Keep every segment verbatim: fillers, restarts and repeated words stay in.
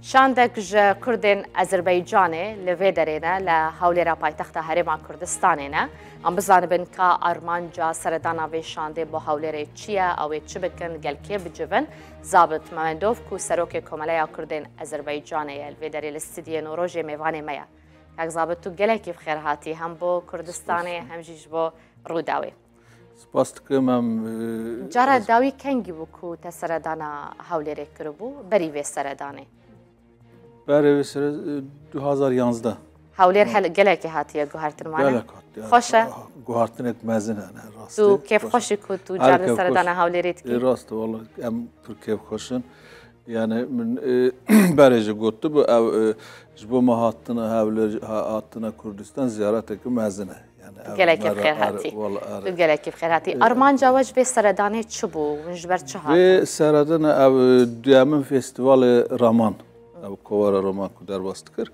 Şandek ji Kurdên Ezerbaycanê li vê derê ne, li Hewlêra paytexta Herêma Kurdistanê ne. Em bizanibin ka armanca seredana vê şandê bo Hewlêrê çi ye, ew ê çi bikin, gel kê bicivin? Zabit Memendov ku Serokê Komeleya Kurdên Ezerbaycanê ye, li vê derê li stûdiyê Newrojê mêvanê me ye. Kak Zabit, tu gelekî bi xêr hatî, hem bo Kurdistanê, hem jî ji bo Rûdawê. Spas dikim, em, e, Cara ez dawî kengî bû ku te seredana Hewlêrê kiribû, berî vê seredanê? Berê vê sere, e, du hazar yanzdeh. Hewlêr hel-, gelekî hatiye guhertin wana? Gelek hatiye. Xweş e? Ah, guhertinek mezin hene, rast e. Tu kêfxweş î ku tu car li seredana Hewlêrê dikî? E, rast e, wala em pir kêfxweş in. Yani min, e, berê jî gotibû, ew, e, ji bo me hatina Hewlêr, ha-, hatina Kurdistan ziyareteke mezin e. Yani, ev Gelekî bi xêr hatî. Tu gelekî bi xêr hatî. Armanca we ji vê seredanê çi bû? Hûn ji ber çi hatin? Vê seredana ev, e, duyemin festîvalê raman, ev kovara raman ku derbas dikir.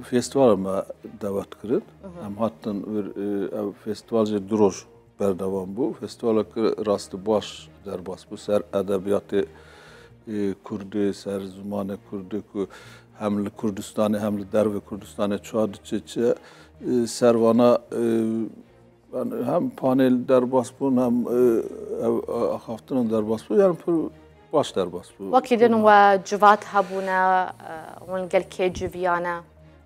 Festîvala me dawet kirin. Em hatin vir, e, ev festîval jî du roj berdewam bû. Festîvaleke rastî baş derbas bû ser edebiyatê, e, kurdî, ser zimanê kurdî ku hem li Kurdistanê hem li dervê Kurdistanê çawa diçe çi, e, ser vana, e, yani hem panel derbas bûn, hem, e, ev, e, axaftinan derbas bû. Yani pir baş derbas bû. Wekî din we civat hebûne, e, hûn gel kê civiyane?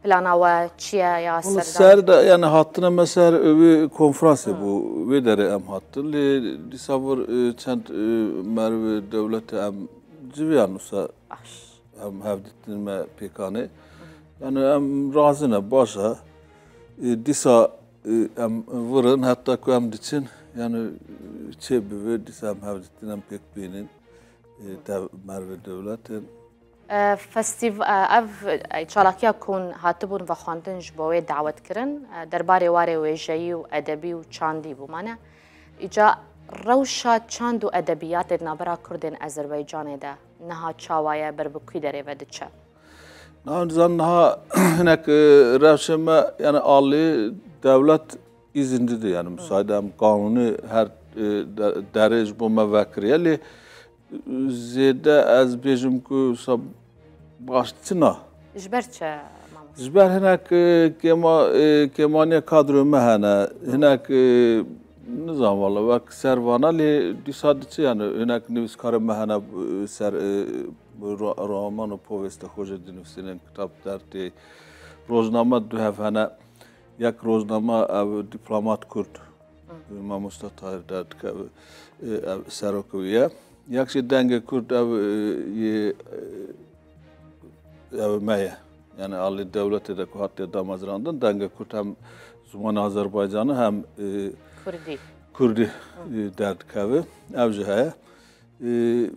Plana we çi ye ya Wala serdana? Ser de, yani hatine me ser, e, wê konferansê bû. Wê derê em hatin. Lê dîsa vir, e, çend, e, merivê dewletê em civiyan wisa Baş. em hevdîtin me pêkanê. Yani em razine, baş e. E, dîsa, e, em virin, heta ku em diçin, yani, e, çê bibe, dîsa em hevdîtin em pêk bînin. E, dev-, merivê dewletê. E, festîv-, e, ev, e, çalakiya ku hûn hatibûn vexwendin ji bo wê dawet kirin, e, derbarê warê wêjeyî û edebî û çandî bû. Mane, îca rewşa çand û edebiyatê di navbera Kurdên Ezerbaycanê de niha çawa ye, ber bi kû derê ve diçe? Niha, dizan niha hinek, e, rewşê me, yani alî dewlet îzin dide, yani müsaade em kanûnî her, e, de-, derê ji bo me vekiriye, lê zêde ez bêjim ku sa baş diçina. Ji ber çi, mamoste? Ji ber hinek, e, kêma-, e, kêmaniya kadroyê me hene. Hinek, e, nizam wala wek ser vana lê dîsa diçe yani hinek nivîskarê me hene, e, ser, e, ro-, roman û povêste xwe jî dinivîsînin, kitab dertê, rojname du hev hene. Yek rojname ev Diplomat Kurd, Hı. Mamosta Tahir derdikeve, ev serokê wî ye. Yek jî Dengê Kurd ev, e, yê, e, ev me ye. Yani alî dewletê de ku hatiye damezrandin, Dengê Kurd hem zimanê Azerbaycanî hem, e, Kurdî. Kurdî, Hı. e, derdikeve. Ev jî heye. E,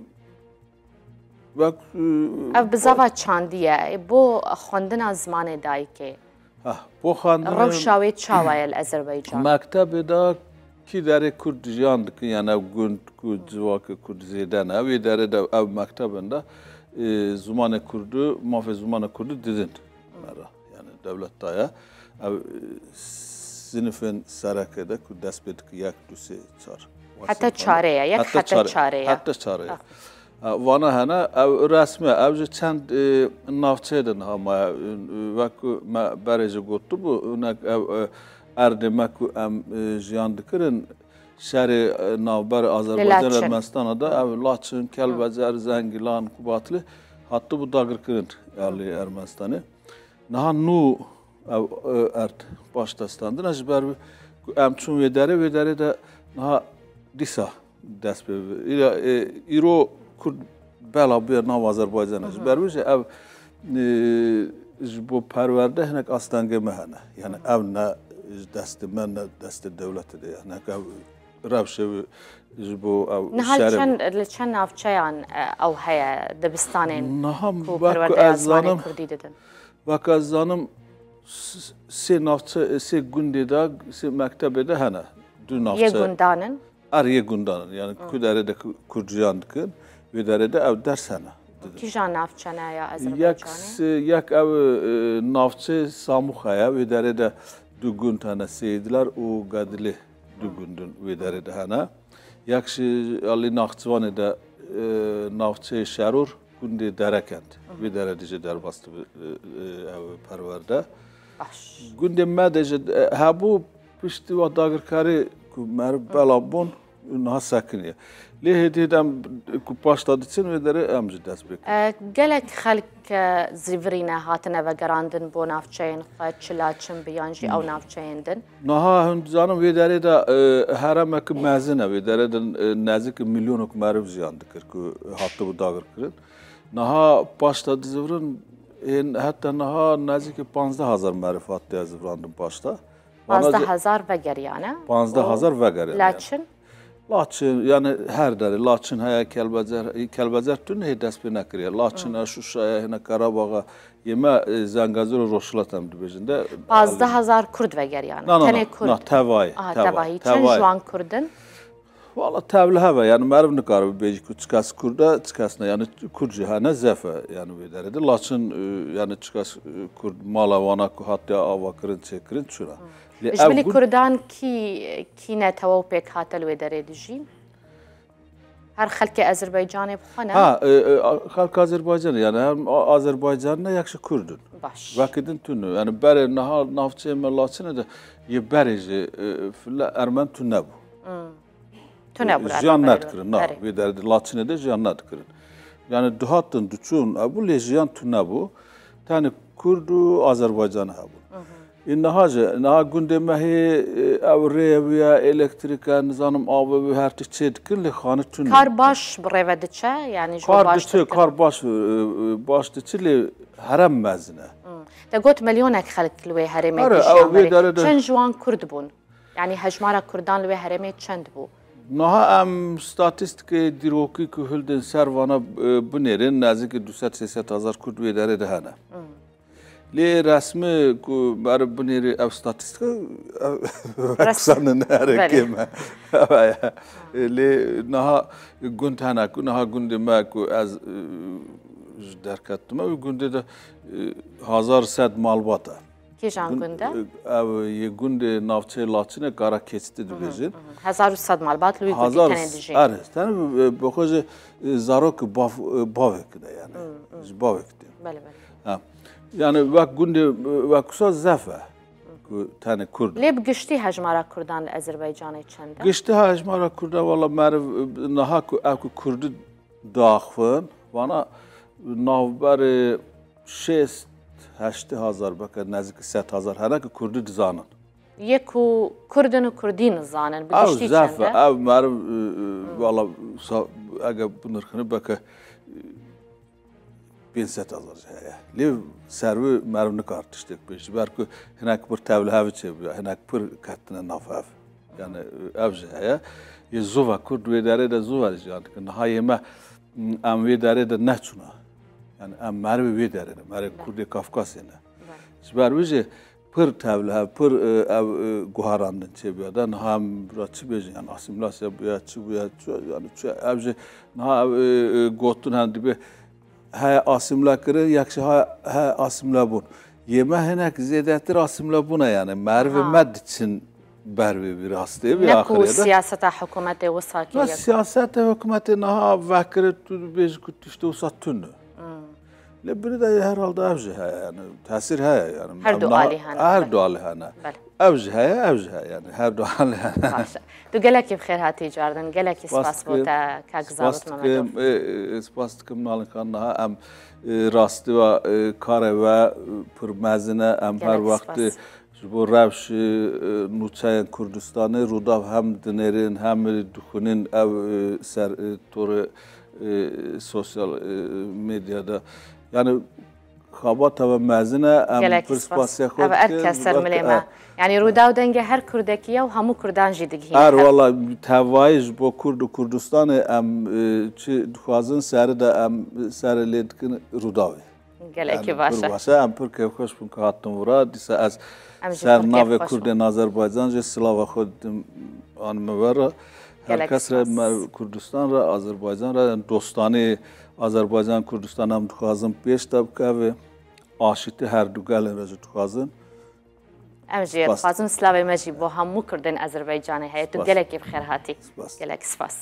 Wek, e, Ev bizava çandî ye. Bo xwendina zimanê dayikê. Ha, bo xwendina Rewşa wê çawa ye li Azerbaycan? Mektebê de kî derê Kurd jiyan dikin, yani ev gund ku civakê Kurd zêde ne. Wê derê de ev mektebên de, e, zimanê Kurdî, mafê zimanê Kurdî didin. Me re. Yani dewlet daye. Ev, e, sinifên sereke de ku dest pê dike yek, du, sê, çar. Heta çarê ye, yek heta çarê ye. Heta çarê ye. Ha. E, vana hene, ev resmi ye. Ev ji çend, e, navçeyê de niha maye. E, wek ku me berê jî gotibû, hinek ev, e, erdê me ku em, e, jiyan dikirin, şerê, e, navber Azerbaycan Ermenistana de ev Laçin, Kelbecer, Zengîlan, Kubatlî hatibû dagirkirin alî Ermenistanê. Niha nû ev, e, erd paştestandin e, ji ber ku em çûn wê derê, wê derê de niha dîsa dest pê bi. Îra, e, îro Kurd bela bûye nav Azerbaycanê. Ji ber wê jî ev, e, ji bo perwerde hinek astengê me hene. Yani ev ne ji destê me, ne destê dewletê de ye. Hinek ev rewşê wî ji bo ew Niha li şerê çend, li çend navçeyan, e, ew heye, dibistanên Niha ku wek ku perwerdeya ez zimanê zanim, kurdî didin? Wek ez zanim, s-, sê navçe, sê gundê de, sê mektebê de hene. Du navçe. Yê gundan in? Er yê gundan in. Yani ku derê de ku-, kurciyan dikin, wê derê de ev ders hene. Kîjan navçe ne ya Yek Azerbaycanê? s-, yek ev, e, navçe Samûxa ye. Wê derê de du gund hene, Seyidler û Gadilê. Du gundin wê derê de hene. Yek jî alî Naxçivanê de, e, navçeyê Şerûr, ku Gundê Derekend. Vê derê de jî derbas dibe, e, e, ew perwerde. Baş. Gundê me de jî, e, hebû piştî wa dagirkerî ku meriv bela bûn, niha sekiniye. Lê hêdî hêdî em ku paşta diçin vê derê em jî dest pê kirin. E, gelek xelk, e, zivirîne hatine vegerandin bo navçeyên xwe, çi Laçin bi yan jî ew navçeyên din. Niha hûn dizanin vê derê de, e, heremeke mezin e, vê derê de, e, nezîkî milyonok meriv jiyan dikir ku hatibû dagirkirin. Niha paşta dizivirin, hên heta niha nezîkî panzdeh hezar meriv hatiye zivirandin paşta. Vana Panzdeh hezar vegeriyane. Panzdeh hezar vegeriyane. Laçin? Laçin, yani her derê. Laçin heye, Kelbecer, Kelbecer tune hê dest pê nekiriye. Laçin e, Şuşa ye, hine Karabaxa, yê me, e, Zengezur û Rojhilat em dibêjin de. Panzdeh hezar Kurd vegeriyane. Na, na, Tenê na, Kurd. Na, tevayî, Aha, tevayî, tevayî. Çend ji wan Kurd in? Valla tevlihev e, yani meriv nikaribe bêjî ku çi kes Kurd e, çi kes ne. Yani Kurd jî hene zef e, yani vê derê de. Laçin, e, yani çi kes, e, Kurd mala wana ku hatiye avakirin, çêkirin, çûna. Lê Ji ev bilî gund Kurdan kî, kî netewe û pêk hate li wê derê dijîn? Her xelkê Ezerbaycanê bi xwe ne? Ha, e, e, xelk Azerbaycanê, yani hem A-, Azerbaycan ne, yek ji Kurd in. Baş. Wekî din tune. Yani berê niha navçeyê me Laçinê de yê berê jî, e, file Ermen tune bû. Hmm. Tune bû. Jiyan nedikirin, na, Berê. Vê derê de Laçinê de jiyan nedikirin. Yani dihatin, diçûn, hebû, lê jiyan tune bû. Tenê Kurd û Azerbaycan hebûn. Ê niha jî, niha gundê me hê, e, ew rê bûye, elektrîk e, nizanim av bû, her tişt çê dikin, lê xane tune. Kar baş bi rê ve diçe, yani ji bo Kar baş diçe, dikin. Kar baş, e, e, baş diçe, lê herem mezin e. Hmm. Te got milyonek xelk li wê herêmê Are, dijiyan ew wê berê. Derê de Çend ji wan Kurd bûn? Yani hejmara Kurdan li wê herêmê çend bû? Niha em statîstîkê dîrokî ku hildin ser vana, e, binêrin, nezîkî du sed sê sed hezar Kurd wê derê de hene. Hmm. Lê resmî ku meriv binêrî ev statîstîka, ev Resmî. Weksan in, herê Belê. Kêm e. Ev e. Lê niha gund hene ku, niha gundê me ku ez, e, ji derketime, wî gundê de, e, hezar sed malbat e. Kîjan Gund, gund e? E, ev yê gundê navçeyê Laçinê, Kara Keçitî dibêjin. Hı hı. Hezar û sed malbat li wî gundî Hezar tenê dijîn. Er, tenê bi, bi xwe jî, e, zarok bav, e, bavek de yani. Hı hı. Ji bavek de. Belê, belê. Ha. Yani wek gundê, e, wek wisa zef e. Ku tenê Kurd. Lê bi giştî hejmara Kurdan li Ezerbaycanê çend e? Giştî hejmara Kurdan, wala meriv, e, niha ku ev ku Kurdi diaxivin, vana navberê şêst heştê hezar, belke nezîkî sed hezar hene ku Kurdî dizanin. Yê ku Kurd in û Kurdî nizanin, bi Ew giştî zef çend e, e? Ev meriv, e, e, wala sa-, eger binirxîne belke, e, pênc sed hezar jî heye. Lê ser wî meriv nikar tiştek bê. Ji ber ku hinek pir tevlihev çêbûye, hinek pir ketine nav hev. Yani, e, ev jî heye. Yê zû ve Kurd wê derê de zû ve jiyan dikin. Niha yê me, m, em wê derê de neçûne. Yani em merivê wê derê ne, merivê Belê. Kurdê Kafkasê ne. Belê. Ji ber wî jî pir tevlihev, pir, e, ev, e, guherandin çêbûye de. Niha em ra çi bêjin? Yani asîmîlasya bûye, çi bûye, çi, yani çi, ev jî niha ev, e, e, gotin hem dibe heye asîmle kirin, yek jî heye, heye asîmle bûn. Yê me hinek zêdetir asîmle bûne, yani merivê Ha. me diçin ber wê wî rastê, wî Ne ku axirê de. Siyaseta hikûmetê wisa kiriye. Siyaseta hikûmetê niha vekirî, tu dibêjî ku tiştê wisa tune. Hmm. Lê binê de herhalde ev jî heye, yani tesîr heye, yani. Her Em du niha alî hene, Her belê. Du alî hene. Belê. Ev jî heye, ev jî heye, yani her du alî hene. Baş e. Tu gelekî bi xêr hatî cardin, gelekî Spas spas bo dikim, te, kak spas Zavit Mehmetov. Dikim, e, e, spas dikim Nalin Xan, niha em, e, rastî ve, e, karê we, e, pir mezin e, em her Gelek wextê spas. Ji bo rewşê, e, nûçeyên Kurdistanê Rûdaw hem dinêrin, hem dixwînin ev, e, ser, e, torê, e, sosyal, e, medyada. Yani xebata we mezin e, em Gelekî pir spas. Spasiya xwe Ev her dikin, kes ser belkî, milê e, me. Yani Rûdaw dengê her Kurdekî ye û hemû Kurdan jî digihîne Er hev. Wala tevayî ji bo Kurd û Kurdistanê em, e, çi dixwazin serê de em serê lê dikin Rûdawê. Gelekî Yani, baş e. Pir baş e, em pir kêfxweş bûn ku hatin vira. Dîsa ez Em jî ser pir navê kêfxweş bûn. Kurdên Azerbaycan jî silava xwe didim, anime we re. Her Gelek kes re, spas. Me Kurdistan re, Azerbaycan re, yani dostanî Azerbaycan Kurdistan em dixwazin pêş de bikeve. Aşitî her du gelên re jî dixwazin. Em jî Spas. Dixwazin silavê me jî bo hemû Kurdên Azerbaycanê heye. Tu Spas. Gelekî bi xêr hatî. Spas. Gelek spas.